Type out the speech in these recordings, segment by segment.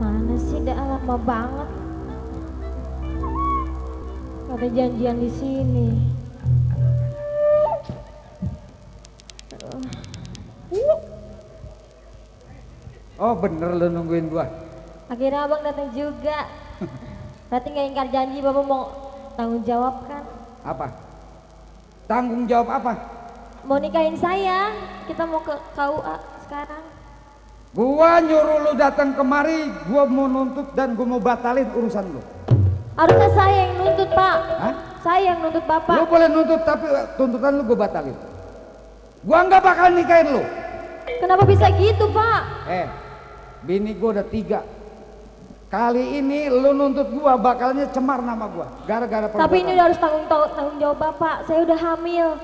Mana sih, udah lama banget. Ada janjian di sini. Oh bener lu nungguin gua. Akhirnya abang datang juga. Berarti nggak ingkar janji, bapak mau tanggung jawab kan? Apa? Tanggung jawab apa? Mau nikahin saya, kita mau ke KUA sekarang. Gua nyuruh lu datang kemari, gua mau nuntut dan gua mau batalin urusan lu. Harusnya saya yang nuntut, Pak. Hah? Saya yang nuntut bapak. Lu boleh nuntut tapi tuntutan lu gua batalin. Gua nggak bakal nikahin lu. Kenapa bisa gitu, Pak? Bini gua udah 3. Kali ini lu nuntut gua bakalnya cemar nama gua gara-gara perbuatan. Tapi ini udah harus tanggung jawab bapak. Saya udah hamil.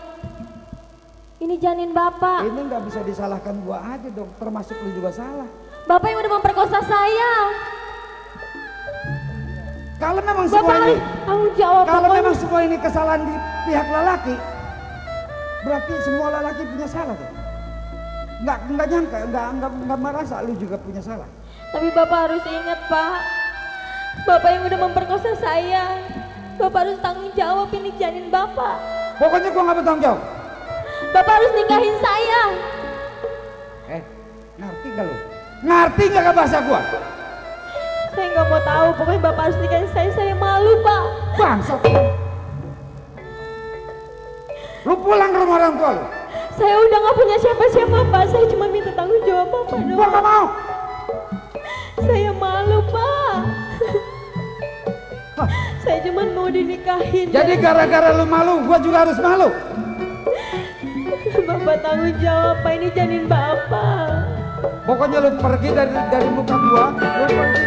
Ini janin bapak. Ini nggak bisa disalahkan gua aja dong, termasuk lu juga salah. Bapak yang udah memperkosa saya. Kalau memang Bapak semua ini, harus tanggung jawab. kalau pokoknya. memang semua ini kesalahan di pihak lelaki, berarti semua lelaki punya salah tuh. Nggak nyangka, nggak merasa lu juga punya salah. Tapi bapak harus ingat, Pak. Bapak yang udah memperkosa saya. Bapak harus tanggung jawab, ini janin bapak. Pokoknya gua nggak bertanggung jawab. Bapak harus nikahin saya. Ngerti gak lu? Ngerti nggak bahasa gua? Saya nggak mau tahu, pokoknya bapak harus nikahin saya. Saya malu, Pak. Bangsat. Lu pulang ke rumah orang tua lu. Saya udah nggak punya siapa-siapa, Pak. Saya cuma minta tanggung jawab bapak doang. Gua nggak mau. Saya malu, Pak. Saya cuma mau dinikahin. Jadi gara-gara lu malu, gua juga harus malu. Bapak tanggung jawab, Pak. Ini janin bapak. Pokoknya lu pergi dari muka gua, lu pergi